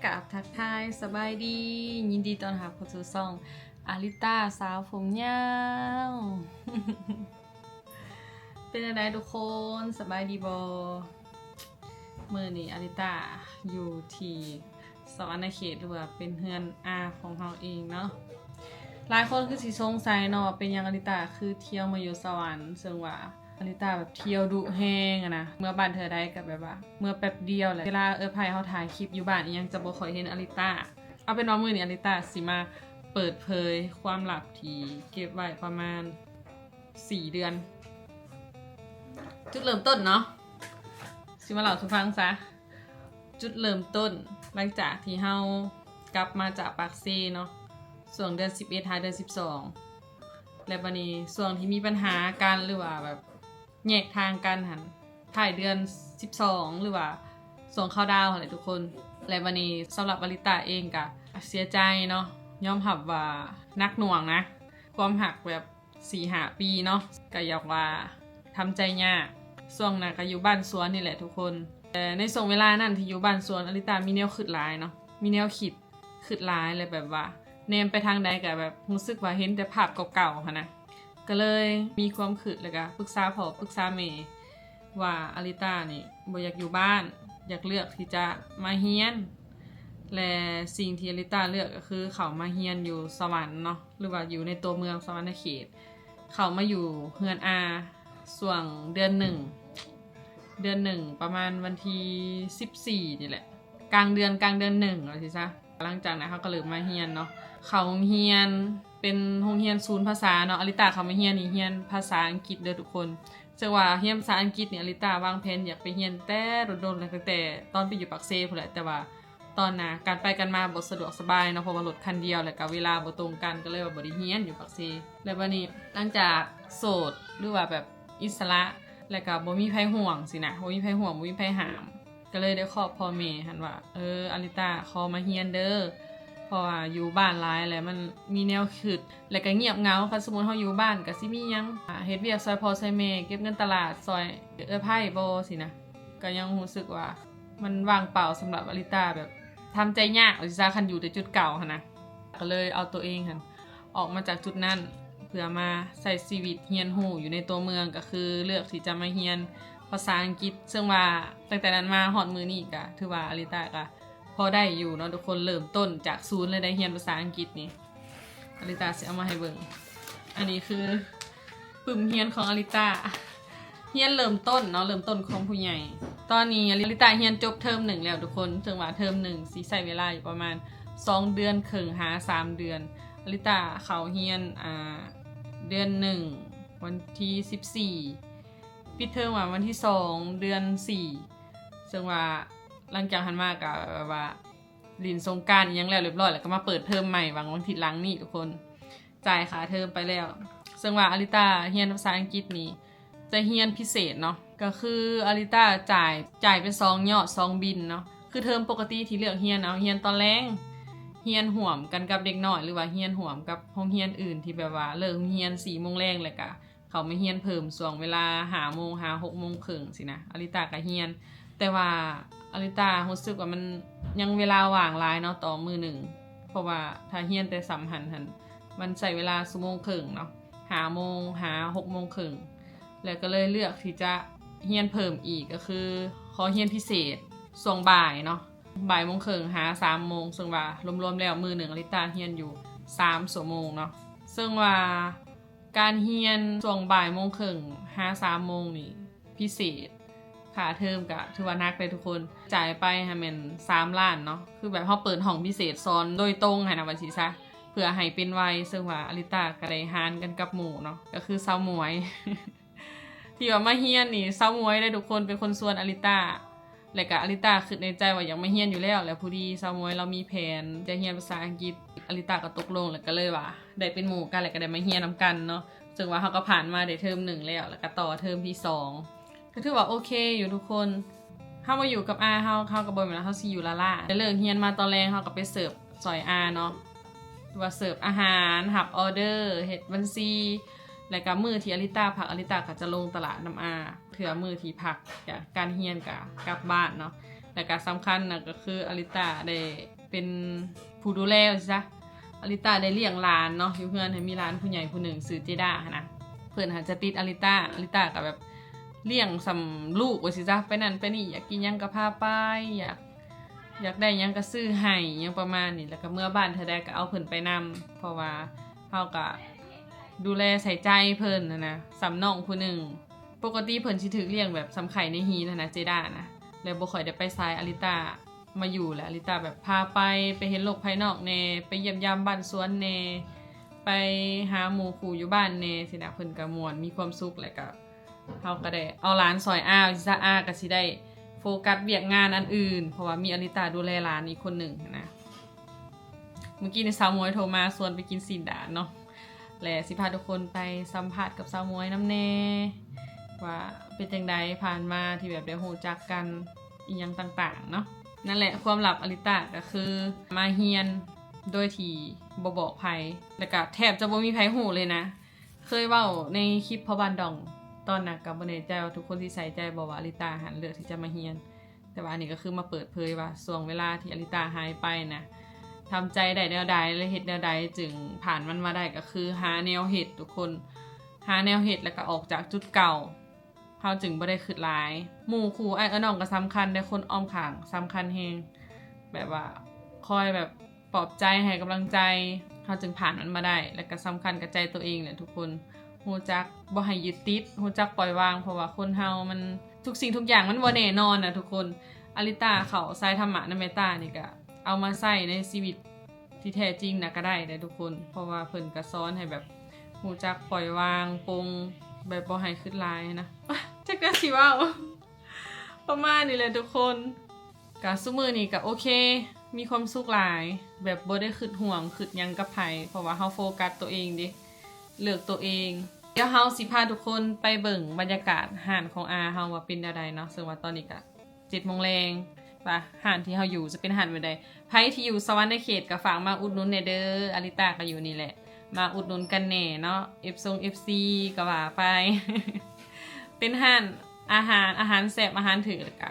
ກາບທັກທາຍສະບາຍດີ ຍິນດີຕ້ອນຮັບເຂົ້າສູ່ຊ່ອງອາລິຕາສາວຜົມຍາວ. ເປັນຈັ່ງໃດທຸກຄົນ ສະບາຍດີບໍ່? ມື້ນີ້ອາລິຕາຢູ່ທີ່ສະຫວັນນະເຂດ ຫຼືວ່າເປັນເຮືອນອາຂອງເຮົາເອງເນາະ. ຫຼາຍຄົນຄືຊິສົງໄສເນາະ ເປັນຫຍັງອາລິຕາຄືທ່ຽວມາຢູ່ສະຫວັນ ເຊິ່ງວ່າ ອາລິຕາແບບທ່ຽວດຸແຮງຫັ້ນນະ ເມືອບ້ານເທື່ອໃດກໍແບບວ່າເມືອແປັບດຽວແຫຼະ. ເວລາເອື້ອຍໃພ້ເຮົາຖ່າຍຄລິບຢູ່ບ້ານອີ່ຫຍັງຈະບໍ່ຄ່ອຍເຫັນອາລິຕາ. ເອົາເປັນວ່າມື້ນີ້ອາລິຕາຊິມາເປີດເຜີຍຄວາມລັບທີ່ເກັບໄວ້ປະມານສີ່ເດືອນ. ຈຸດເລີ່ມຕົ້ນເນາະ ຊິມາເລົ່າສູ່ຟັງຊະ. ຈຸດເລີ່ມຕົ້ນ ຫຼັງຈາກທີ່ເຮົາກັບມາຈາກປາກເຊເນາະ ຊ່ວງເດືອນສິບເອັດຫາເດືອນສິບສອງ ແລະ ບາດນີ້ຊ່ວງທີ່ມີບັນຫາກັນ ຫຼືວ່າແບບແຍກທາງກັນຫັ້ນ ທ້າຍເດືອນສິບສອງ ຫຼືວ່າຊ່ວງເຄົາດາວຫັ້ນແຫຼະທຸກຄົນ. ແລະ ບາດນີ້ສຳລັບອາລິຕາເອງກະເສຍໃຈເນາະ ຍອມຮັບວ່າໜັກໜ່ວງນະ ຄວາມຮັກແບບ ສີ່ຫ້າປີເນາະ ກະຢາກວ່າທຳໃຈຍາກ. ຊ່ວງນັ້ນກະຢູ່ບ້ານສວນນີ້ແຫຼະທຸກຄົນ ແຕ່ໃນຊ່ວງເວລານັ້ນທີ່ຢູ່ບ້ານສວນ ອາລິຕາມີແນວຄິດຫຼາຍເນາະ ມີແນວຄິດ ຄິດຫຼາຍ ແລະ ແບບວ່າແນມໄປທາງໃດກະແບບຮູ້ສຶກວ່າເຫັນແຕ່ພາບເກົ່າໆຫັ້ນນະ. ກະເລີຍມີຄວາມຄິດ ແລະ ກະປຶກສາພໍ່ ປຶກສາແມ່ ວ່າອາລິຕານີ້ບໍ່ຢາກຢູ່ບ້ານ ຢາກເລືອກທີ່ຈະມາຮຽນ ແລະ ສິ່ງທີ່ອາລິຕາເລືອກກໍຄືເຂົ້າມາຮຽນຢູ່ສະຫວັນເນາະ ຫຼືວ່າຢູ່ໃນຕົວເມືອງສະຫວັນນະເຂດ. ເຂົ້າມາຢູ່ເຮືອນອາຊ່ວງເດືອນໜຶ່ງ ເດືອນໜຶ່ງປະມານວັນທີສິບສີ່ນີ້ແຫຼະ ກາງເດືອນ ກາງເດືອນໜຶ່ງວ່າຊີ້ຊະ. ຫຼັງຈາກນັ້ນເຮົາກໍເລີ່ມມາຮຽນເນາະ ເຂົ້າໂຮງຮຽນ ເປັນໂຮງຮຽນສູນພາສາເນາະ. ອາລິຕາເຂົ້າມາຮຽນນີ້ຮຽນພາສາອັງກິດເດີທຸກຄົນ. ເຊິ່ງວ່າຮຽນພາສາອັງກິດນີ້ ອາລິຕາວາງແຜນຢາກໄປຮຽນແຕ່ດົນໆ ຕັ້ງແຕ່ຕອນໄປຢູ່ປາກເຊພຸ້ນແຫຼະ ແຕ່ວ່າຕອນໜ້າການໄປກັນມາບໍ່ສະດວກສະບາຍເນາະ ເພາະວ່າລົດຄັນດຽວ ແລ້ວກໍເວລາບໍ່ຕົງກັນ ກໍເລີຍວ່າບໍ່ໄດ້ຮຽນຢູ່ປາກເຊ. ແລ້ວບາດນີ້ຫຼັງຈາກໂສດ ຫຼືວ່າແບບອິດສະຫຼະ ແລ້ວກໍບໍ່ມີໃຜຫ່ວງຊີ້ນະ ບໍ່ມີໃຜຫ່ວງ ບໍ່ມີໃຜຫ້າມ ກໍເລີຍໄດ້ຂອບພໍ່ແມ່ຫັ້ນວ່າ ເອີ ອາລິຕາຂໍມາຮຽນເດີ ເພາະວ່າຢູ່ບ້ານຫຼາຍແລ້ວມັນມີແນວຄິດ ແລ້ວກໍງຽບເຫງົາ. ຄັນສົມມຸດເຮົາຢູ່ບ້ານກໍຊິມີຫຍັງ ເຮັດວຽກຊ່ອຍພໍ່ຊ່ອຍແມ່ ເກັບເງິນຕະຫຼາດ ຊ່ອຍເອື້ອຍໃພ້ບໍ່ຊີ້ນະ ກໍຍັງຮູ້ສຶກວ່າມັນວ່າງເປົ່າສຳລັບອາລິຕາ ແບບທຳໃຈຍາກວ່າຊີ້ຊະ ຄັນຢູ່ແຕ່ຈຸດເກົ່າຫັ້ນນະ. ກໍເລີຍເອົາຕົວເອງຫັ້ນອອກມາຈາກຈຸດນັ້ນ ເພື່ອມາໃຊ້ຊີວິດຮຽນຮູ້ຢູ່ໃນຕົວເມືອງ ກໍຄືເລືອກທີ່ຈະມາຮຽນພາສາອັງກິດ. ເຊິ່ງວ່າຕັ້ງແຕ່ນັ້ນມາຮອດມື້ນີ້ກໍຖືວ່າອາລິຕາກໍພໍໄດ້ຢູ່ເນາະທຸກຄົນ ເລີ່ມຕົ້ນຈາກສູນເລີຍໄດ້ຮຽນພາສາອັງກິດນີ້. ອາລິຕາຊິເອົາມາໃຫ້ເບິ່ງ ອັນນີ້ຄືປຶ້ມຮຽນຂອງອາລິຕາ ຮຽນເລີ່ມຕົ້ນເນາະ ເລີ່ມຕົ້ນຂອງຜູ້ໃຫຍ່. ຕອນນີ້ອາລິຕາຮຽນຈົບເທີມໜຶ່ງແລ້ວທຸກຄົນ ເຊິ່ງວ່າເທີມໜຶ່ງຊິໃຊ້ເວລາຢູ່ປະມານສອງເດືອນເຄິ່ງຫາສາມເດືອນ. ອາລິຕາເຂົ້າຮຽນ ອ່າ ເດືອນໜຶ່ງ ວັນທີສິບສີ່ ປິດເທີມວ່າວັນທີສອງ ເດືອນສີ່ ເຊິ່ງວ່າຫຼັງຈາກຫັ້ນມາກໍແບບວ່າຫຼິ້ນສົງການອີ່ຫຍັງແລ້ວຮຽບຮ້ອຍ ແລ້ວກໍມາເປີດເທີມໃໝ່ຫວັງ ຫວັງທິດຫຼັງນີ້ທຸກຄົນ. ຈ່າຍຄ່າເທີມໄປແລ້ວ. ເຊິ່ງວ່າອາລິຕາຮຽນພາສາອັງກິດນີ້ຈະຮຽນພິເສດເນາະ ກໍຄືອາລິຕາຈ່າຍ ຈ່າຍເປັນສອງຍອດ ສອງບິນເນາະ. ຄືເທີມປົກກະຕິທີ່ເລືອກຮຽນ ເອົາຮຽນຕອນແລງ ຮຽນຮ່ວມກັນກັບເດັກນ້ອຍ ຫຼືວ່າຮຽນຮ່ວມກັບໂຮງຮຽນອື່ນທີ່ແບບວ່າເລີກຮຽນສີ່ໂມງແລງ ແລ້ວກະເຂົ້າມາຮຽນເພີ່ມຊ່ວງເວລາຫ້າໂມງຫາຫົກໂມງເຄິ່ງຊີ້ນະ ອາລິຕາກະຮຽນ. ແຕ່ວ່າອາລິຕາຮູ້ສຶກວ່າມັນຍັງເວລາວ່າງຫຼາຍເນາະຕໍ່ມື້ໜຶ່ງ ເພາະວ່າຖ້າຮຽນແຕ່ສ່ຳຫັ້ນຫັ້ນ ມັນໃຊ້ເວລາຊົ່ວໂມງເຄິ່ງເນາະ ຫ້າໂມງຫາຫົກໂມງເຄິ່ງ ແລ້ວກໍເລີຍເລືອກທີ່ຈະຮຽນເພີ່ມອີກ ກໍຄືຂໍຮຽນພິເສດຊ່ວງບ່າຍເນາະ ບ່າຍໂມງເຄິ່ງຫາສາມໂມງ ເຊິ່ງວ່າລວມໆແລ້ວມື້ໜຶ່ງອາລິຕາຮຽນຢູ່ສາມຊົ່ວໂມງເນາະ. ເຊິ່ງວ່າການຮຽນຊ່ວງບ່າຍໂມງເຄິ່ງຫາສາມໂມງນີ້ພິເສດ ຄ່າເທີມກະຖືວ່າໜັກເດ້ທຸກຄົນ ຈ່າຍໄປຫັ້ນແມ່ນສາມລ້ານເນາະ ຄືແບບເຮົາເປີດຫ້ອງພິເສດສອນໂດຍຕົງຫັ້ນນະ ວ່າຊີ້ຊະ ເພື່ອໃຫ້ເປັນໄວ. ເຊິ່ງວ່າອາລິຕາກະໄດ້ຫານກັນກັບໝູ່ເນາະ ກໍຄືສາວໝວຍ ທີ່ວ່າມາຮຽນນີ້ ສາວໝວຍເດ້ທຸກຄົນເປັນຄົນຊວນອາລິຕາ ແລ້ວກະອາລິຕາຄິດໃນໃຈວ່າຢາກມາຮຽນຢູ່ແລ້ວ ແລ້ວພໍດີສາວໝວຍລາວມີແຜນຈະຮຽນພາສາອັງກິດ ອາລິຕາກໍຕົກລົງ ແລ້ວກໍເລີຍວ່າໄດ້ເປັນໝູ່ກັນ ແລ້ວກໍໄດ້ມາຮຽນນຳກັນເນາະ. ເຊິ່ງວ່າເຮົາກໍຜ່ານມາໄດ້ເທີມໜຶ່ງແລ້ວ ແລ້ວກໍຕໍ່ເທີມທີສອງ ກໍຖືວ່າໂອເຄຢູ່ທຸກຄົນ. ເຮົາມາຢູ່ກັບອາເຮົາ ເຮົາກໍບໍ່ແມ່ນວ່າເຮົາຊິຢູ່ລ້າໆ ແຕ່ເລີກຮຽນມາຕອນແລງເຮົາກໍໄປເສີບຊ່ອຍອາເນາະ ຫຼືວ່າເສີບອາຫານ ຮັບອໍເດີ ເຮັດບັນຊີ ແລ້ວກໍມື້ທີ່ອາລິຕາພັກ ອາລິຕາກໍຈະລົງຕະຫຼາດນຳອາ ເທື່ອມື້ທີ່ພັກຈາກການຮຽນກໍກັບບ້ານເນາະ. ແລ້ວກະສຳຄັນນະ ກໍຄືອາລິຕາໄດ້ເປັນຜູ້ດູແລວ່າຊັ້ນຊະ. ອາລິຕາໄດ້ລ້ຽງຫຼານເນາະ ຢູ່ເຮືອນ ໃຫ້ມີຫຼານຜູ້ໃຫຍ່ຜູ້ໜຶ່ງຊື່ເຈດາຫັ້ນນະ. ເພິ່ນຫາຈະຕິດອາລິຕາ ອາລິຕາກໍແບບລ້ຽງສ່ຳລູກວ່າຊັ້ນຊະ ໄປນັ້ນໄປນີ້ ຢາກກິນຫຍັງກໍພາໄປ ຢາກ ຢາກໄດ້ຫຍັງກໍຊື້ໃຫ້ ຫຍັງປະມານນີ້. ແລ້ວກໍເມືອບ້ານເທື່ອໃດກໍເອົາເພິ່ນໄປນຳ ເພາະວ່າເຮົາກໍດູແລໃສ່ໃຈເພິ່ນຫັ້ນນະ ສ່ຳນ້ອງຜູ້ໜຶ່ງ. ປົກກະຕິເພິ່ນຊິຖືກລ້ຽງແບບສ່ຳໄຂ່ໃນຫີນຫັ້ນນະ ເຈດານະ ແລ້ວບໍ່ຄ່ອຍໄດ້ໄປໃສ. ອາລິຕາມາຢູ່ແລ້ວ ອາລິຕາແບບພາໄປ ໄປເຫັນໂລກພາຍນອກແດ່ ໄປຢ້ຽມຢາມບ້ານສວນແດ່ ໄປຫາໝູ່ຄູ່ຢູ່ບ້ານແດ່ຊີ້ນະ ເພິ່ນກໍມ່ວນມີຄວາມສຸກ. ແລ້ວກໍເຮົາກໍໄດ້ເອົາຫຼານຊ່ອຍອາ ວ່າຊັ້ນຊະ ອາກໍຊິໄດ້ໂຟກັສວຽກງານອັນອື່ນ ເພາະວ່າມີອາລິຕາດູແລຫຼານອີກຄົນໜຶ່ງຫັ້ນນະ. ມື້ກີ້ນີ້ສາວໝວຍໂທມາຊວນໄປກິນຊີ້ນດາດເນາະ ແລະ ຊິພາທຸກຄົນໄປສຳພາດກັບສາວໝວຍນຳແດ່ ວ່າເປັນຈັ່ງໃດຜ່ານມາທີ່ແບບໄດ້ຮູ້ຈັກກັນອີ່ຫຍັງຕ່າງໆເນາະ. ນັ້ນແຫຼະ ຄວາມລັບອາລິຕາກໍຄືມາຮຽນໂດຍທີ່ບໍ່ບອກໃຜ ແລ້ວກໍແທບຈະບໍ່ມີໃຜຮູ້ເລີຍນະ. ເຄີຍເວົ້າໃນຄລິບພໍ່ບ້ານດອງ ຕອນນັ້ນກໍບໍ່ແນ່ໃຈວ່າທຸກຄົນຊິໃສ່ໃຈບໍ່ ວ່າອາລິຕາຫັ້ນເລືອກທີ່ຈະມາຮຽນ. ແຕ່ວ່າອັນນີ້ກໍຄືມາເປີດເຜີຍວ່າຊ່ວງເວລາທີ່ອາລິຕາຫາຍໄປນະ ທຳໃຈໄດ້ແນວໃດ ແລະ ເຮັດແນວໃດຈຶ່ງຜ່ານມັນມາໄດ້ ກໍຄືຫາແນວເຮັດທຸກຄົນ ຫາແນວເຮັດ ແລ້ວກໍອອກຈາກຈຸດເກົ່າ ເຮົາຈຶ່ງບໍ່ໄດ້ຄຶດຫຼາຍ. ໝູ່ຄູ່ອ້າຍເອື້ອຍນ້ອງກໍສຳຄັນເດ້ ຄົນອ້ອມຂ້າງສຳຄັນແຮງ ແບບວ່າຄອຍແບບ ປອບໃຈ ໃຫ້ກຳລັງໃຈ ເຮົາຈຶ່ງຜ່ານມັນມາໄດ້. ແລ້ວກໍສຳຄັນກັບໃຈຕົວເອງແຫຼະທຸກຄົນ ຮູ້ຈັກບໍ່ໃຫ້ຍຶດຕິດ ຮູ້ຈັກປ່ອຍວາງ ເພາະວ່າຄົນເຮົາມັນ ທຸກສິ່ງທຸກຢ່າງມັນບໍ່ແນ່ນອນນະທຸກຄົນ. ອາລິຕາເຂົ້າສາຍທຳມະນຳແມ່ຕານີ້ ກໍເອົາມາໃຊ້ໃນຊີວິດທີ່ແທ້ຈິງນະກໍໄດ້ເດ້ທຸກຄົນ ເພາະວ່າເພິ່ນກໍສອນໃຫ້ແບບຮູ້ຈັກປ່ອຍວາງ ປົງ ແບບບໍ່ໃຫ້ຄຶດຫຼາຍນະ. ຈັກແນວຊິເວົ້າ ປະມານນີ້ແຫຼະທຸກຄົນ. ກະຊຸມື້ນີ້ກະໂອເຄ ມີຄວາມສຸກຫຼາຍ ແບບບໍ່ໄດ້ຄຶດຫ່ວງຄຶດຫຍັງກັບໃຜ ເພາະວ່າເຮົາໂຟກັສຕົວເອງເດ້ ເລືອກຕົວເອງ. ດຽວເຮົາຊິພາທຸກຄົນໄປເບິ່ງບັນຍາກາດຮ້ານຂອງອາເຮົາວ່າເປັນແນວໃດເນາະ. ເຊິ່ງວ່າຕອນນີ້ກະເຈັດໂມງແລງ ວ່າຮ້ານທີ່ເຮົາຢູ່ຈະເປັນຮ້ານແບບໃດ. ໃຜທີ່ຢູ່ສະຫວັນນະເຂດກະຝາກມາອຸດໜູນແດ່ເດີ ອາລິຕາກະຢູ່ນີ້ແຫຼະ ມາອຸດໜູນກັນແດ່ເນາະ ເອັຟ ຊົງ ເອັຟ ຊີ ກະວ່າໄປ. ເປັນຮ້ານອາຫານ ອາຫານແຊບ ອາຫານຖືກ ແລ້ວກະ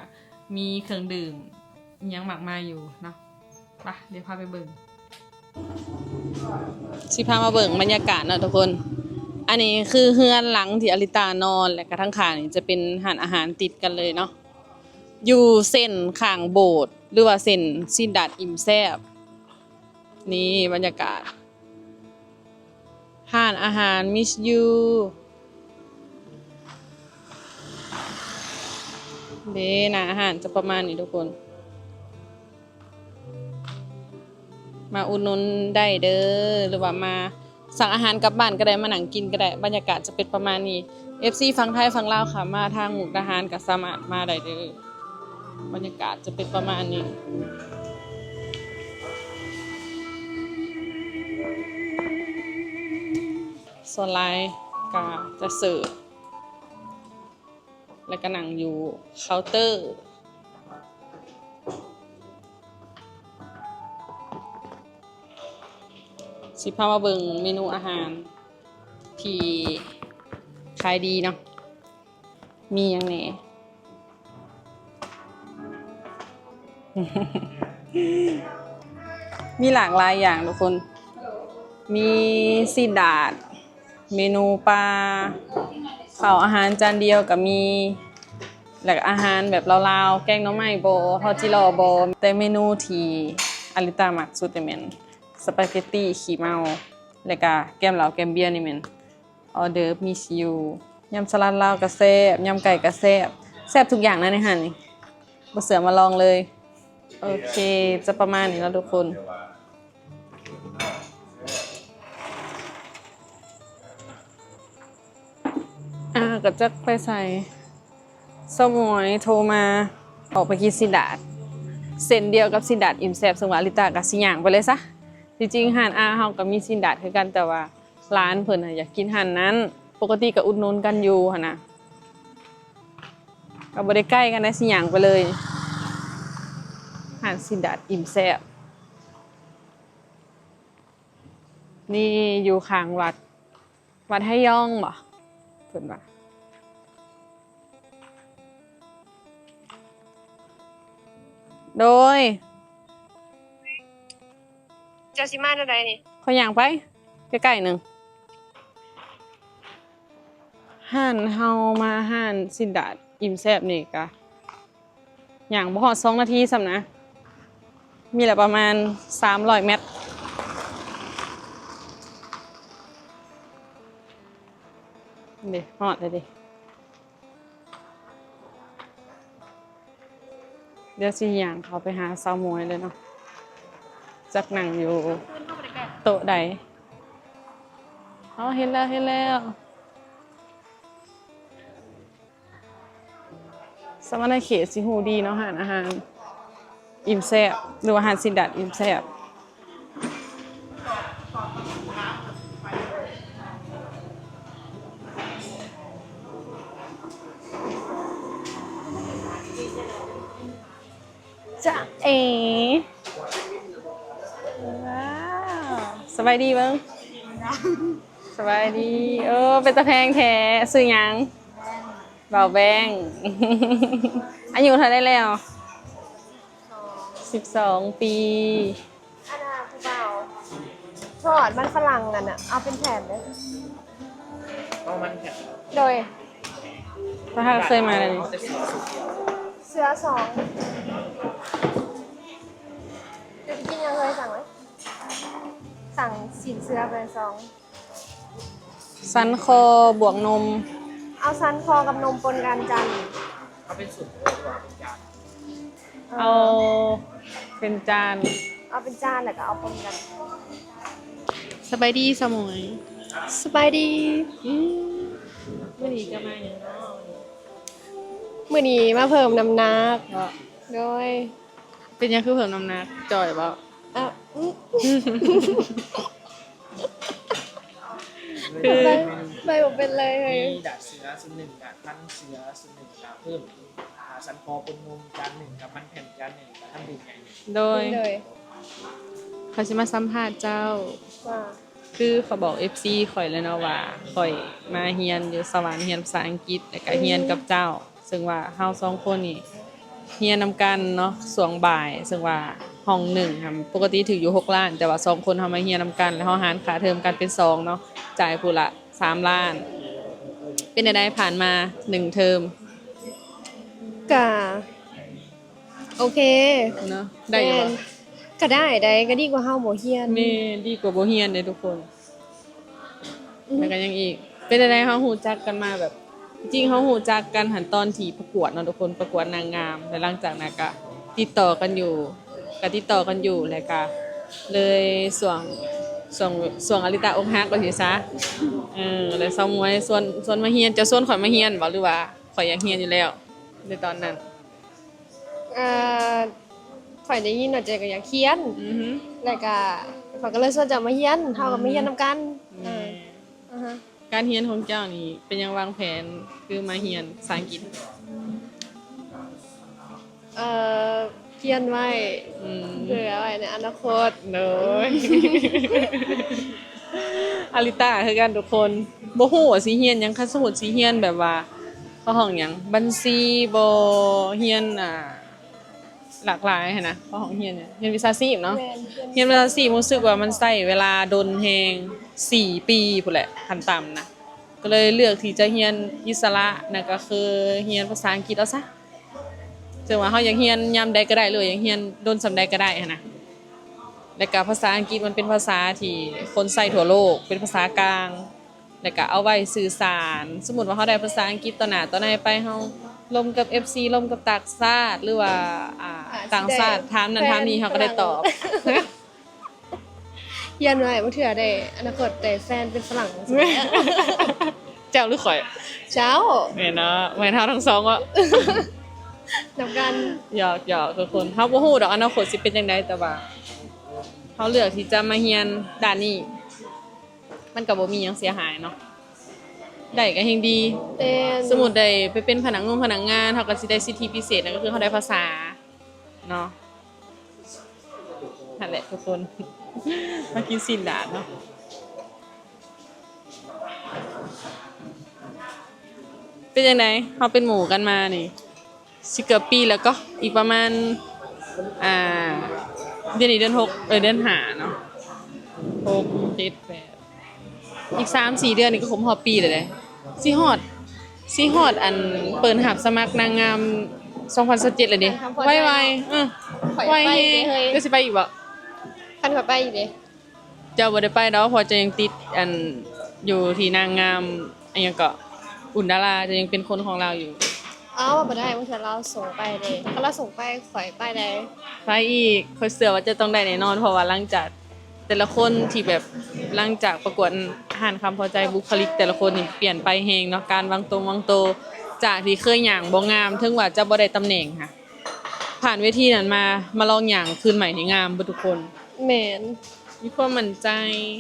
ມີເຄື່ອງດື່ມອີ່ຫຍັງມາກມາຍຢູ່ເນາະ. ໄປ ດຽວພາໄປເບິ່ງ ຊິພາມາເບິ່ງບັນຍາກາດເນາະທຸກຄົນ. ອັນນີ້ຄືເຮືອນຫຼັງທີ່ອາລິຕານອນ ແລະກະທາງຂ້າງນີ້ຈະເປັນຮ້ານອາຫານຕິດກັນເລີຍເນາະ ຢູ່ເສັ້ນຂ້າງໂບດ ຫຼືວ່າເສັ້ນຊີ້ນດາດອີ່ມແຊບ. ນີ້ບັນຍາກາດ ຮ້ານອາຫານ Miss You ເດ້. ໜ້າຮ້ານຈະປະມານນີ້ທຸກຄົນ ມາອຸດໜູນໄດ້ເດີ ຫຼືວ່າມາສັ່ງອາຫານກັບບ້ານກໍໄດ້ ມານັ່ງກິນກໍໄດ້. ບັນຍາກາດຈະເປັນປະມານນີ້ ເອັຟ ຊີ ຝັ່ງໄທຝັ່ງລາວ ຂ້າມມາທາງມຸກດາຫານກໍສາມາດມາໄດ້ເດີ. ບັນຍາກາດຈະເປັນປະມານນີ້ ສ່ວນຫຼາຍກະຈະເສີບ ແລ້ວກະນັ່ງຢູ່ເຄົາເຕີ. ຊິພາມາເບິ່ງເມນູອາຫານທີ່ຂາຍດີເນາະ. ມີຫຍັງແດ່? ມີຫຼາກຫຼາຍຢ່າງທຸກຄົນ ມີຊີ້ນດາດ ເມນູປາ ເຂົ້າອາຫານຈານດຽວກໍມີ ແລ້ວກໍອາຫານແບບລາວໆ ແກງໜໍ່ໄມ້ບໍ ເຂົ້າຈີ່ຫຼໍ່ບໍ ແຕ່ເມນູທີ່ອາລິຕາມັກສຸດນີ້ແມ່ນສະປາເກັດຕີຂີ້ເມົາ ແລ້ວກໍແກ້ມເຫຼົ້າແກ້ມເບຍນີ້ແມ່ນ ອອເດີບມິສຢູ ຍຳສະຫຼັດລາວກະແຊບ ຍຳໄກ່ກະແຊບ ແຊບທຸກຢ່າງນະໃນຮ້ານນີ້ ບໍ່ເຊື່ອມາລອງເລີຍ. ໂອເຄ ຈະປະມານນີ້ເນາະທຸກຄົນ. ອາ ກະຈັກໄປໃສ ສາວໝວຍໂທມາ ອອກໄປກິນຊີ້ນດາດ ເສັ້ນດຽວກັບຊີ້ນດາດອີ່ມແຊບ ເຊິ່ງວ່າອາລິຕາກະຊິຍ່າງໄປເລີຍຊະ. ທີ່ຈິງຮ້ານອາເຮົາກະມີຊີ້ນດາດຄືກັນ ແຕ່ວ່າ ຫຼານເພິ່ນນະຢາກກິນຮ້ານນັ້ນ ປົກກະຕິກະອຸດໜູນກັນຢູ່ຫັ້ນນະ ກະບໍ່ໄດ້ໃກ້ກັນໃດ໋ ຊິຍ່າງໄປເລີຍ. ຮ້ານຊີ້ນດາດອີ່ມແຊບ ນີ້ຢູ່ຂ້າງວັດ ວັດໄຮຍອງບໍ ເພິ່ນວ່າ. ໂດຍ ເຈົ້າຊິມາແນວໃດນີ້? ຂ້ອຍຍ່າງໄປໃກ້ໆໜຶ່ງ. ຮ້ານເຮົາມາຮ້ານຊິນດາດອີ່ມແຊບນີ້ກະ ຍ່າງບໍ່ຮອດສອງນາທີຊ້ຳນະ ມີແຫຼະປະມານສາມຮ້ອຍແມັດ. ເດ້ ຮອດແລ້ວເດ້. ດຽວຊິຍ່າງເຂົ້າໄປຫາສາວໝວຍເລີຍເນາະ ຈັກນັ່ງຢູ່ໂຕະໃດ. ອໍ ເຫັນແລ້ວ ເຫັນແລ້ວ. ສະຫວັນນະເຂດຊິຮູ້ດີເນາະ ຮ້ານອາຫານອີ່ມແຊບ ຫຼືວ່າຮ້ານຊິນດາດອີ່ມແຊບ. ຈ໊ະເອ ວ້າວ ສະບາຍດີເບິ່ງ. ສະບາຍດີ. ເອີ ເປັນຕາແພງແທ້. ຊື່ຫຍັງ? ບ່າວແບງ. ອາຍຸເທົ່າໃດແລ້ວ? ສິບສອງປີ. ອັນນ່າ ຜູ້ບ່າວ ທອດມັນຝຣັ່ງນັ້ນນະ ເອົາເປັນແຜ່ນເດີ້. ເອົາມັນແຜ່ນ. ໂດຍ. ພວກເຮົາເຄີຍມາແລ້ວນີ້. ເສື້ອສອງ. ເຈົ້າຊິກິນຫຍັງເອີຍ? ສັ່ງເລີຍ. ສັ່ງຊີ້ນເສື້ອໄປສອງ. ສັນຄໍບວກນົມ. ເອົາສັນຄໍກັບນົມປົນກັນຈານ. ເອົາເປັນຊຸດ ເອີ ເອົາເປັນຈານ. ເອົາເປັນຈານ ເອົາເປັນຈານ ແລ້ວກໍເອົາປົນກັນ. ສະບາຍດີສາວໝວຍ. ສະບາຍດີ. ອືມ ມື້ນີ້ກໍມາຫຍັງເນາະ? ມື້ນີ້ມາເພີ່ມນ້ຳໜັກ. ເນາະ. ໂດຍ. ເປັນຫຍັງຄືເພີ່ມນ້ຳໜັກ? ຈ່ອຍບໍ່? ອະ ອື ຄື ໄປ ໄປບໍ່ເປັນເລີຍ. ມີດາດເສືອຊຸດໜຶ່ງ ດາດພັນເສືອຊຸດໜຶ່ງ ແລ້ວເພີ່ມ ອາ ສັນຄໍປົນນົມຈານໜຶ່ງ ກັບມັນແຜ່ນຈານໜຶ່ງ ກັບນ້ຳດື່ມໃຫຍ່ໜຶ່ງ. ໂດຍ. ໂດຍ. ຂ້ອຍຊິມາສຳພາດເຈົ້າ ວ່າ ຄືຂ້ອຍບອກເອັຟຊີຂ້ອຍແລ້ວເນາະວ່າ ຂ້ອຍມາຮຽນຢູ່ສະຫວັນ ຮຽນພາສາອັງກິດ ແລ້ວກະຮຽນກັບເຈົ້າ. ເຊິ່ງວ່າເຮົາສອງຄົນນີ້ຮຽນນຳກັນເນາະ ຊ່ວງບ່າຍ ເຊິ່ງວ່າຫ້ອງໜຶ່ງຫັ້ນປົກກະຕິຖືກຢູ່ຫົກລ້ານ ແຕ່ວ່າສອງຄົນເຮົາມາຮຽນນຳກັນ ແລ້ວເຮົາຫານຄ່າເທີມກັນເປັນສອງເນາະ ຈ່າຍຜູ້ລະສາມລ້ານ. ເປັນແນວໃດຜ່ານມາໜຶ່ງເທີມ? ກະໂອເຄເນາະ ໄດ້ຢູ່ບໍ່? ແມ່ນ ກະໄດ້ໃດ໋ ກະດີກວ່າເຮົາບໍ່ຮຽນ. ແມ່ນ ດີກວ່າບໍ່ຮຽນເດ້ທຸກຄົນ. ອືມ ແລ້ວກໍຫຍັງອີກ ເປັນຈັ່ງໃດເຮົາຮູ້ຈັກກັນມາແບບ ຈິງເຮົາຮູ້ຈັກກັນຫັ້ນຕອນທີ່ປະກວດເນາະທຸກຄົນ ປະກວດນາງງາມ ແລ້ວຫຼັງຈາກນັ້ນກໍຕິດຕໍ່ກັນຢູ່ ກໍຕິດຕໍ່ກັນຢູ່ ແລ້ວກໍເລີຍຊ່ວງ ຊ່ວງ ຊ່ວງອາລິຕາອົກຫັກວ່າຊີ້ຊະ ເອີ ແລ້ວສາວໝວຍຊວນ ຊວນມາຮຽນ ເຈົ້າຊວນຂ້ອຍມາຮຽນບໍ່ ຫຼືວ່າຂ້ອຍຢາກຮຽນຢູ່ແລ້ວໃນຕອນນັ້ນ? ເອີ ຂ້ອຍໄດ້ຍິນວ່າເຈົ້າກໍຢາກຮຽນ ອືຮຶ ແລ້ວກະຂ້ອຍກໍເລີຍຊວນເຈົ້າມາຮຽນ ເຮົາກໍມາຮຽນນຳກັນ ອືມ ເອີ ແມ່ນ ອືຮຶ ການຮຽນຂອງເຈົ້ານີ້ເປັນຫຍັງວາງແຜນຄືມາຮຽນພາສາອັງກິດ? ເອີ ກຽນໄວ້ ອືມ ເພື່ອໄວ້ໃນອະນາຄົດ ໂດຍ ອາລິຕາຄືກັນທຸກຄົນ ບໍ່ຮູ້ວ່າຊິຮຽນຫຍັງ ຄັນສົມມຸດຊິຮຽນແບບວ່າ ເຂົາຮ້ອງຫຍັງ ບັນຊີບໍ ຮຽນ ອ່າ ຫຼາກຫຼາຍຫັ້ນນະ ເຂົາຮ້ອງຮຽນຫຍັງ ຮຽນວິຊາຊີບເນາະ ແມ່ນ ຮຽນວິຊາຊີບ ຮູ້ສຶກວ່າມັນໃຊ້ເວລາດົນແຮງ ສີ່ປີພຸ້ນແຫຼະ ຂັ້ນຕ່ຳນະ ກໍເລີຍເລືອກທີ່ຈະຮຽນອິດສະຫຼະ ນັ້ນກໍຄືຮຽນພາສາອັງກິດເອົາຊະ ເຊິ່ງວ່າເຮົາຢາກຮຽນຍາມໃດກໍໄດ້ ຫຼືວ່າຢາກຮຽນດົນສ່ຳໃດກໍໄດ້ຫັ້ນນະ ແລ້ວກໍພາສາອັງກິດມັນເປັນພາສາທີ່ຄົນໃຊ້ທົ່ວໂລກ ເປັນພາສາກາງ ແລ້ວກະເອົາໄວ້ສື່ສານ ສົມມຸດວ່າເຮົາໄດ້ພາສາອັງກິດຕໍ່ໜ້າຕໍ່ໃນໄປ ເຮົາລົມກັບເອັຟຊີ ລົມກັບຕ່າງຊາດ ຫຼືວ່າ ອ່າ ຕ່າງຊາດຖາມນັ້ນຖາມນີ້ ເຮົາກໍໄດ້ຕອບ ຮຽນໄວ້ ບາງເທື່ອໄດ້ອະນາຄົດໄດ້ແຟນເປັນຝຣັ່ງ ເຈົ້າ ຫຼື ຂ້ອຍ? ເຈົ້າ ແມ່ນເນາະ ແມ່ນເຮົາທັງສອງເນາະ ນຳກັນ ຫຍອກໆ ທຸກຄົນ ເຮົາບໍ່ຮູ້ດອກອະນາຄົດຊິເປັນຈັ່ງໃດ ແຕ່ວ່າເຮົາເລືອກທີ່ຈະມາຮຽນດ້ານນີ້ ມັນກໍບໍ່ມີຫຍັງເສຍຫາຍເນາະ ໄດ້ກໍແຮ່ງດີ ແມ່ນ ສົມມຸດໄດ້ໄປເປັນພະນັກງານ ພະນັກງານ ເຮົາກໍຊິໄດ້ສິດທິພິເສດ ນັ້ນກໍຄືເຮົາໄດ້ພາສາເນາະ ຫັ້ນແຫຼະທຸກຄົນ ມາກິນຊີ້ນດາດເນາະ ເປັນຈັ່ງໃດ ເຮົາເປັນໝູ່ກັນມານີ້ ຊິເກືອບປີແລ້ວກໍ ອີກປະມານ ອ່າ ດຽວນີ້ເດືອນຫົກ ເອີ ເດືອນຫ້າເນາະ ຫົກ ເຈັດ ແປດ ອີກສາມສີ່ເດືອນນີ້ກໍຄົບຮອບປີແລ້ວເດ້ ຊິຮອດ ຊິຮອດອັນເປີດຮັບສະໝັກນາງງາມສອງພັນຊາວເຈັດແລ້ວເດ້ ໄວໆ ເອີ ໄວແຮງ. ເຈົ້າຊິໄປອີກບໍ່? ຄັນຂ້ອຍໄປອີກເດ້. ເຈົ້າບໍ່ໄດ້ໄປດອກ ເພາະເຈົ້າຍັງຕິດອັນຢູ່ທີ່ນາງງາມ ອີຫຍັງເກາະ ອຸ່ນດາລາ ເຈົ້າຍັງເປັນຄົນຂອງລາວຢູ່. ອ້າວ ບໍ່ໄດ້ ບາງເທື່ອລາວສົ່ງໄປເດ້ ຄັນລາວສົ່ງໄປຂ້ອຍໄປໄດ້. ໄປອີກ ຂ້ອຍເຊື່ອວ່າເຈົ້າຕ້ອງໄດ້ແນ່ນອນ ເພາະວ່າຫຼັງຈາກແຕ່ລະຄົນທີ່ແບບ ຫຼັງຈາກປະກວດຮ້ານຄຳພໍໃຈ ບຸກຄະລິກແຕ່ລະຄົນນີ້ປ່ຽນໄປແຮງເນາະ ການວາງຕົງວາງໂຕ ຈາກທີ່ເຄີຍຍ່າງບໍ່ງາມ ເຖິງວ່າຈະບໍ່ໄດ້ຕຳແໜ່ງຫະ ຜ່ານເວທີນັ້ນມາ ມາລອງຍ່າງຄືນໃໝ່ນີ້ງາມເບິດທຸກຄົນ. ແມ່ນ ມີຄວາມໝັ້ນໃຈ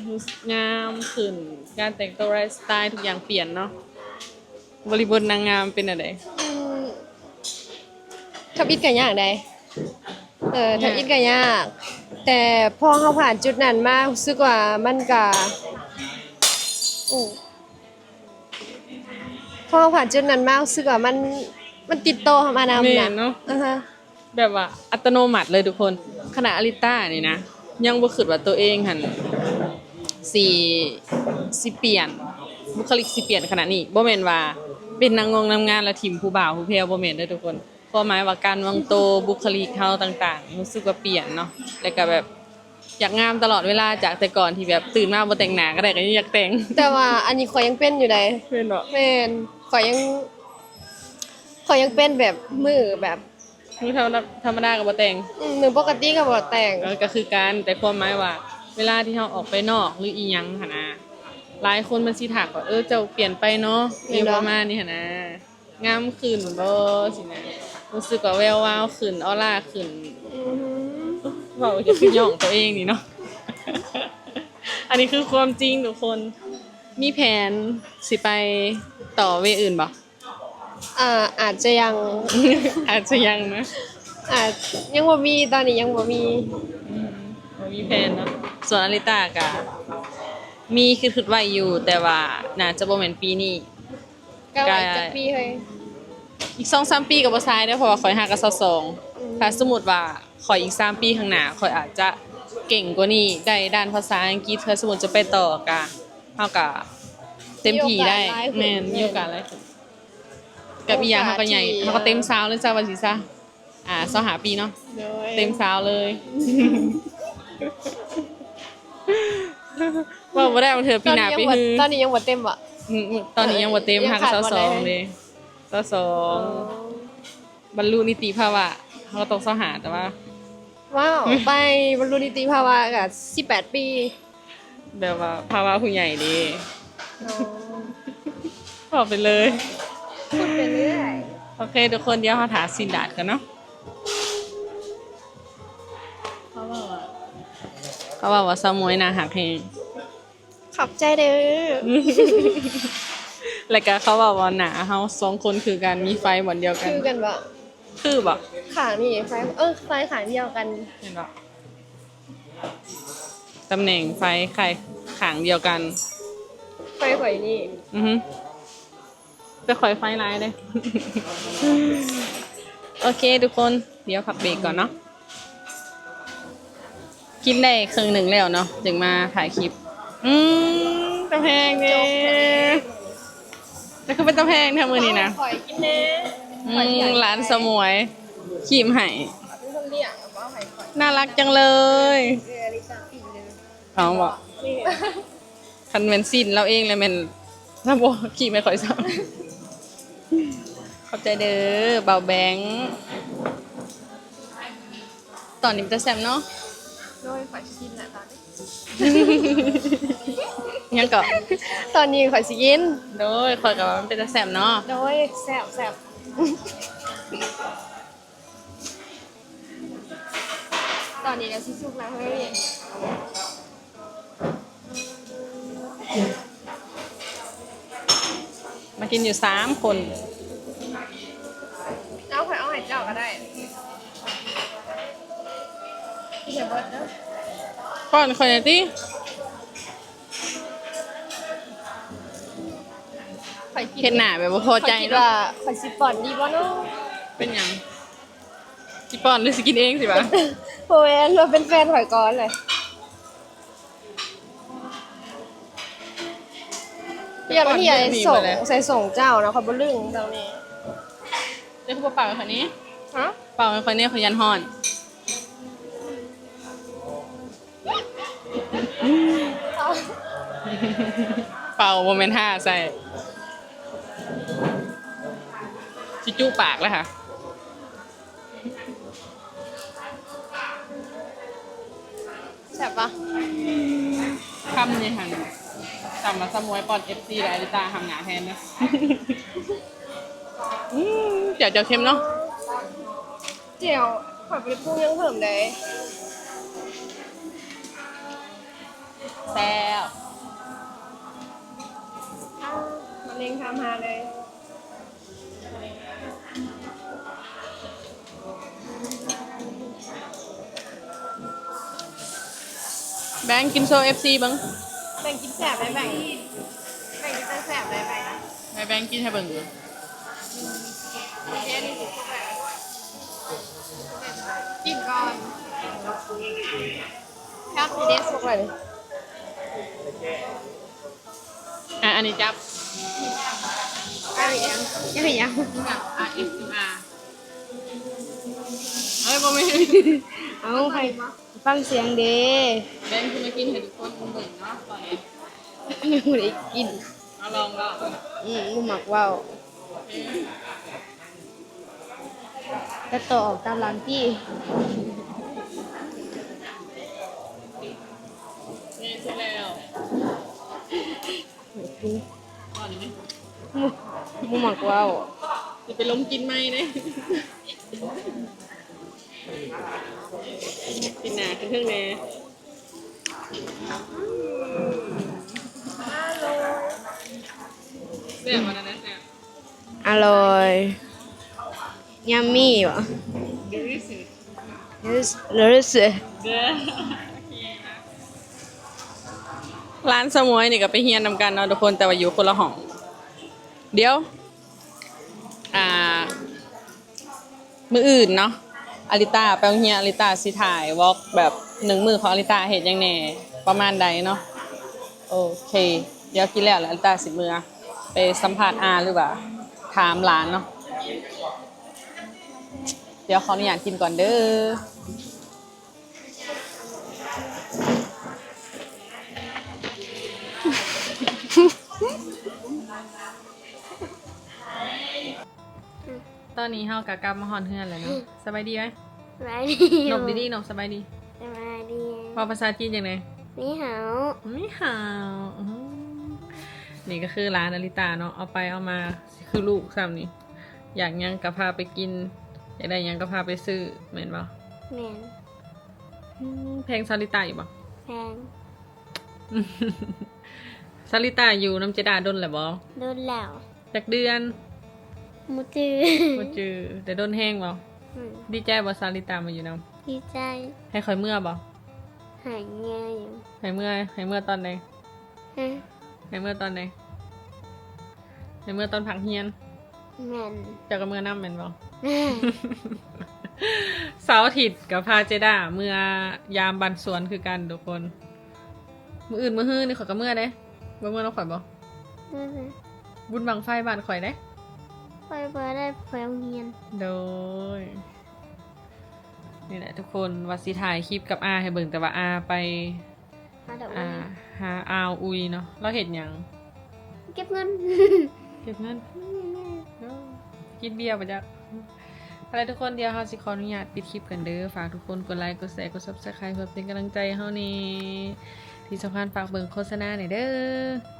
ຮູ້ສຶກງາມຂຶ້ນ ການແຕ່ງໂຕ ໄລຟ໌ສະໄຕລ໌ ທຸກຢ່າງປ່ຽນເນາະ. ບໍລິບົດນາງງາມເປັນແນວໃດ? ອືມ ທຳອິດກໍຍາກໃດ໋ ເອີ ຍາກ ທຳອິດກໍຍາກ ແຕ່ພໍເຮົາຜ່ານຈຸດນັ້ນມາ ຮູ້ສຶກວ່າມັນກໍ ໂອ້ ພໍເຮົາຜ່ານຈຸດນັ້ນມາ ຮູ້ສຶກວ່າມັນ ມັນຕິດຕໍ່ເຮົາມານຳ ແມ່ນເນາະ ນະ ອາຮະ ແບບວ່າອັດຕະໂນມັດເລີຍທຸກຄົນ. ຂະໜາດອາລິຕານີ້ນະ ຍັງບໍ່ຄິດວ່າໂຕເອງຫັ້ນຊິ ຊິປ່ຽນ ບຸກຄະລິກຊິປ່ຽນຂະໜາດນີ້. ບໍ່ແມ່ນວ່າເປັນນາງງາມນາງງາມແລ້ວຖິ້ມຜູ້ບ່າວຜູ້ແພ້ວ ບໍ່ແມ່ນເດີທຸກຄົນ. ຄວາມໝາຍວ່າການວາງໂຕ ບຸກຄະລິກເຮົາຕ່າງໆ ຮູ້ສຶກວ່າປ່ຽນເນາະ ແລ້ວກໍແບບ ຢາກງາມຕະຫຼອດເວລາ ຈາກແຕ່ກ່ອນທີ່ແບບຕື່ນມາບໍ່ແຕ່ງໜ້າກໍໄດ້ ກໍຍັງຢາກແຕ່ງ. ແຕ່ວ່າອັນນີ້ຂ້ອຍຍັງເປັນຢູ່ໃດ໋. ແມ່ນບໍ່? ແມ່ນ ຂ້ອຍຍັງ ຂ້ອຍຍັງເປັນແບບມື້ແບບ ມື້ທຳມະດາ ທຳມະດາກໍບໍ່ແຕ່ງ. ອືມ ມື້ປົກກະຕິກໍບໍ່ແຕ່ງ. ເອີ ກໍຄືກັນ ແຕ່ຄວາມໝາຍວ່າ ເວລາທີ່ເຮົາອອກໄປນອກ ຫຼືອີ່ຫຍັງຫັ້ນນະ ຫຼາຍຄົນມັນຊິທັກວ່າ ເອີ ເຈົ້າປ່ຽນໄປເນາະ ແມ່ນບໍ່? ອີ່ຫຍັງປະມານນີ້ຫັ້ນນະ. ງາມຂຶ້ນບໍ່ ຊີ້ນະ ຮູ້ສຶກວ່າແວວວາວຂຶ້ນ ອໍລາຂຶ້ນ. ອືຮຶ ເວົ້າກໍຄືຍ້ອງຕົວເອງນີ້ເນາະ. ອັນນີ້ຄືຄວາມຈິງທຸກຄົນ. ມີແຜນຊິໄປຕໍ່ເວອື່ນບໍ່? ອາ ອາດຈະຍັງ ອາດຈະຍັງນະ ອາດ ຍັງບໍ່ມີ ຕອນນີ້ຍັງບໍ່ມີ. ອືມ ບໍ່ມີແຜນເນາະ. ສ່ວນອາລິຕາກະມີຄິດໆໄວ້ຢູ່ ແຕ່ວ່າໜ້າຈະບໍ່ແມ່ນປີນີ້. ກະວ່າອີກຈັກປີເຮີ້ຍ? ອີກສອງສາມປີກໍບໍ່ສາຍເດີ້ ເພາະວ່າຂ້ອຍຫາກໍຊາວສອງ. ອືມ ຖ້າສົມມຸດວ່າຂ້ອຍອີກສາມປີຂ້າງໜ້າ ຂ້ອຍອາດຈະເກັ່ງກວ່ານີ້ ໄດ້ດ້ານພາສາອັງກິດ ຖ້າສົມມຸດຈະໄປຕໍ່ກະ ເຮົາກະເຕັມທີ່ໄດ້. ມີໂອກາດຫຼາຍຂຶ້ນ. ແມ່ນ ມີໂອກາດຫຼາຍຂຶ້ນ. ກັບອີກຢ່າງເຮົາກໍໃຫຍ່ ໂອກາດທີ່ ເຮົາກໍເຕັມຊາວແລ້ວ ເຈົ້າວ່າຊີ້ຊະ. ອ່າ ຊາວຫ້າປີເນາະ. ໂດຍ ເຕັມຊາວເລີຍ. ເວົ້າບໍ່ໄດ້ ບາງເທື່ອປີໜ້າປີຮື. ຕອນນີ້ຍັງບໍ່ເຕັມບໍ່? ອືມ ຕອນນີ້ຍັງບໍ່ເຕັມ ຫາກໍຊາວສອງເດ້. ຊາວສອງ ອໍ ບັນລຸນິຕິພາວະ ເຮົາກໍຕ້ອງຊາວຫ້າ ແຕ່ວ່າ ວ້າວ ໄປບັນລຸນິຕິພາວະກໍສິບແປດປີ. ແບບວ່າພາວະຜູ້ໃຫຍ່ເດ້. ອໍ ເວົ້າໄປເລີຍ ພູດໄປເລື້ອຍ. ໂອເຄທຸກຄົນ ດຽວເຮົາຖ້າຊີ້ນດາດກ່ອນເນາະ. ເຂົາເວົ້າວ່າ ເຂົາເວົ້າວ່າສາວໝວຍໜ້າຮັກແຮງ. ຂອບໃຈເດີ້. ແລ້ວກະເຂົາເວົ້າວ່າໜ້າເຮົາສອງຄົນຄືກັນ ມີໄຟບ່ອນດຽວກັນ. ຄືກັນບໍ່? ຄືບໍ່? ຂ້າງນີ້ໄຟ ເອີ ໄຟຂ້າງດຽວກັນ. ເຫັນບໍ່? ຕຳແໜ່ງໄຟຄ້າຍຂ້າງດຽວກັນ. ໄຟຂ້ອຍນີ້ ອືຮຶ ແຕ່ຂ້ອຍໄຟຫຼາຍເດ້. ໂອເຄທຸກຄົນ ດຽວພັກເບຣກກ່ອນເນາະ. ກິນໄດ້ເຄິ່ງໜຶ່ງແລ້ວເນາະ ຈຶ່ງມາຖ່າຍຄລິບ. ອືມ ຕາແພງເດ້. ແຕ່ຄືເປັນຕາແພງແທ້ມື້ນີ້ນະ. ຂ້ອຍກິນແດ່. ອືມ ຫຼານສະໝວຍຂີມໃຫ້. ເປັນຄົນລ້ຽງ ເອົາໃຫ້ຂ້ອຍ. ໜ້າລັກຈັງເລີຍ. ເອີ ອັນນີ້ສາມປີເລີຍ. ເອົາບໍ່? ນີ້ ຄັນແມ່ນຊີ້ນລາວເອງແລ້ວແມ່ນລາວບໍ່ຂີ່ແມ່ຂ້ອຍຊ້ຳ. ຂອບໃຈເດີບ່າວແບງ. ຕອນນີ້ເປັນຕາແຊບເນາະ. ໂດຍ ຂ້ອຍຊິກິນແຫຼະຕອນນີ້. ຫຍັງເກາະ? ຕອນນີ້ຂ້ອຍຊິກິນ. ໂດຍ ຂ້ອຍກໍວ່າມັນເປັນຕາແຊບເນາະ. ໂດຍ ແຊບ ແຊບ. ຕອນນີ້ກໍຊິສຸກແລ້ວເຮີ້ຍ. ມາກິນຢູ່ສາມຄົນ. ເອົາ ຂ້ອຍເອົາໃຫ້ເຈົ້າກໍໄດ້. ກິນໃຫ້ເບິດເດີ. ປ້ອນຂ້ອຍໜ່ອຍຕິ. ຂ້ອຍຄິດ ເຮັດໜ້າແບບບໍ່ພໍໃຈເນາະ. ຂ້ອຍຄິດວ່າຂ້ອຍຊິປ້ອນດີບໍ່ເນາະ? ເປັນຫຍັງ? ຊິປ້ອນ ຫຼື ຊິກິນເອງຊິຫວາ? ບໍ່ແມ່ນ ວ່າເປັນແຟນຂ້ອຍກ່ອນເລີຍ. ຢ້ານມັນໃສ່ສົ້ງ ໃສ່ສົ້ງເຈົ້ານະ ຂ້ອຍບໍ່ລຶ້ງເຈົ້ານີ້. ເຈົ້າຄືບໍ່ເປົ່າໃຫ້ຂ້ອຍແດ່? ຮະ? ເປົ່າໃຫ້ຂ້ອຍແດ່ ຂ້ອຍຢ້ານຮ້ອນ. ເປົ່າ ບໍ່ແມ່ນທ່າໃສ່ ຊິຈຸປາກແລ້ວຫະ. ແຊບປະ? ຄຳນີ້ຫັ້ນ ສຳມາສະໝວຍປ້ອນເອັຟຊີ ແລະ ອາລິຕາຫາມໜ້າແທນເດີ. ອືມ ແຈ່ວ ແຈ່ວເຄັມເນາະ. ແຈ່ວ ຂ້ອຍບໍ່ໄດ້ປຸງຫຍັງເພີ່ມເດ້. ແຊບ. ມະເຮັງຖາມຫາເລີຍ. ແບງກິນໂຊເອັຟຊີເບິ່ງ. ແບງກິນແຊບໄດ໋ແບງ. ແບງກິນແຊບໄດ໋ແບງ. ໃຫ້ແບງກິນໃຫ້ເບິ່ງ. ກິນກ່ອນ. ຄັບ ຊິໄດ້ສຸກແລ້ວນີ້. ອ່ະ ອັນນີ້ຈັບ. ອັນນີ້ຫຍັງ? ອັນນີ້ຫຍັງ? ອາເອສເອັມອາ. ເອີຍ ບໍ່ແມ່ນ. ເອົາ ໃຫ້ຟັງສຽງເດ້. ແບງຄືມາກິນໃຫ້ທຸກຄົນເບິ່ງເນາະ ຕອນນີ້ຍັງບໍ່ໄດ້ກິນ. ເອົາ ລອງ ລອງ. ອືມ ບໍ່ມັກເວົ້າ. ຕັດຕໍ່ອອກຕາມຫຼັງຕິ. ນີ້ສຸດແລ້ວ. ບໍ່ ບໍ່ມັກເວົ້າ. ຊິໄປລົງກິນໃໝ່ເດ້. ປີນໜ້າຂຶ້ນເທິງແດ່. ແຊບບໍ່ ອັນນັ້ນແຊບ. ອະລ່ອຍ. Yummy ຫວາ? Delicious. Yes, delicious. ຫຼານສາວໝວຍນີ້ກໍໄປຮຽນນຳກັນເນາະທຸກຄົນ ແຕ່ວ່າຢູ່ຄົນລະຫ້ອງ. ດຽວ ອ່າ ມື້ອື່ນເນາະ ອາລິຕາໄປໂຮງຮຽນ ອາລິຕາຊິຖ່າຍວລັອກແບບໜຶ່ງມື້ຂອງອາລິຕາເຮັດຫຍັງແດ່ ປະມານໃດເນາະ. ໂອເຄ ດຽວກິນແລ້ວ ອາລິຕາຊິເມືອໄປສຳພາດອາ ຫຼືວ່າຖາມຫຼານເນາະ. ດຽວຂໍອະນຸຍາດກິນກ່ອນເດີ. ຕອນນີ້ເຮົາກໍກັບມາຮອດເຮືອນແລ້ວເນາະ. ສະບາຍດີໄຫມ? ສະບາຍດີ. ນົບດີໆ ນົບ ສະບາຍດີ. ສະບາຍດີ. ເວົ້າພາສາຈີນຈັ່ງໃດ? ນີ້ຫາວ. ນີ້ຫາວ. ອືມ ນີ້ກໍຄືຫຼານອາລິຕາເນາະ ເອົາໄປເອົາມາຄືລູກຊ້ຳນີ້. ຢາກຫຍັງກໍພາໄປກິນ ຢາກໄດ້ຫຍັງກໍພາໄປຊື້ ແມ່ນບໍ່? ແມ່ນ. ອືມ ແພງສາວລິຕາຢູ່ບໍ່? ແພງ. ສາວລິຕາຢູ່ນຳເຈດາດົນແລ້ວບໍ່? ດົນແລ້ວ. ຈັກເດືອນ? ບໍ່ຈື່. ບໍ່ຈື່. ແຕ່ດົນແຮງບໍ່? ອືມ. ດີໃຈບໍ່ ສາວລິຕາມາຢູ່ນຳ? ດີໃຈ. ໃຫ້ຂ້ອຍເມືອບໍ່? ໃຫ້ເມືອຢູ່. ໃຫ້ເມືອ ໃຫ້ເມືອຕອນໃດ? ຮະ? ໃຫ້ເມືອຕອນໃດ? ໃຫ້ເມືອຕອນພັກຮຽນ? ແມ່ນ. ເຈົ້າກໍເມືອນຳແມ່ນບໍ່? ແມ່ນ. ເສົາອາທິດກໍພາເຈດາເມືອຢາມບ້ານສວນຄືກັນທຸກຄົນ. ມື້ອື່ນມື້ຮືນີ້ຂ້ອຍກໍເມືອເດ້. ບໍ່ເມືອນຳຂ້ອຍບໍ່? ບໍ່ໄດ້. ບຸນບັ້ງໄຟບ້ານຂ້ອຍເດ້. ຂ້ອຍບໍ່ໄດ້ໄປໂຮງຮຽນ. ໂດຍ. ນີ້ແຫຼະທຸກຄົນ ວ່າຊິຖ່າຍຄລິບກັບອາໃຫ້ເບິ່ງ ແຕ່ວ່າອາໄປ ຫາດອກອຸຍ ອ່າ ຫາອ່າວອຸຍເນາະ. ລາວເຮັດຫຍັງ? ເກັບເງິນ. ເກັບເງິນ. ກິນເບຍບໍ່ຈັກ. ເອົາລະທຸກຄົນ ດຽວເຮົາຊິຂໍອະນຸຍາດປິດຄລິບກັນເດີ. ຝາກທຸກຄົນກົດໄລ ກົດແຊ ກົດ Subscribe ເພື່ອເປັນກຳລັງໃຈໃຫ້ເຮົາແດ່. ທີ່ສຳຄັນຝາກເບິ່ງໂຄສະນາແດ່ເດີ.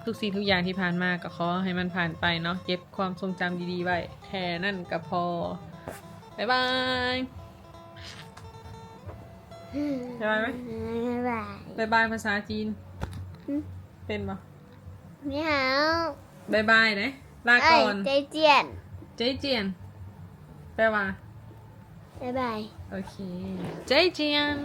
ທຸກສິ່ງທຸກຢ່າງທີ່ຜ່ານມາກໍຂໍໃຫ້ມັນຜ່ານໄປເນາະ. ເກັບຄວາມຊົງຈຳດີໆໄວ້ ແຄ່ນັ້ນກໍພໍ. ບາຍບາຍ. ບາຍບາຍໄໝ? ບາຍບາຍ. ບາຍບາຍພາສາຈີນ ຫຶ? ເປັນບໍ່? ນີ້ຫາວ. ບາຍບາຍເດ້. ລາກ່ອນ. ເອີຍ ໃຈຈຽນ. ໃຈຈຽນ ແປວ່າ? ບາຍບາຍ. ໂອເຄ ໃຈຈຽນ.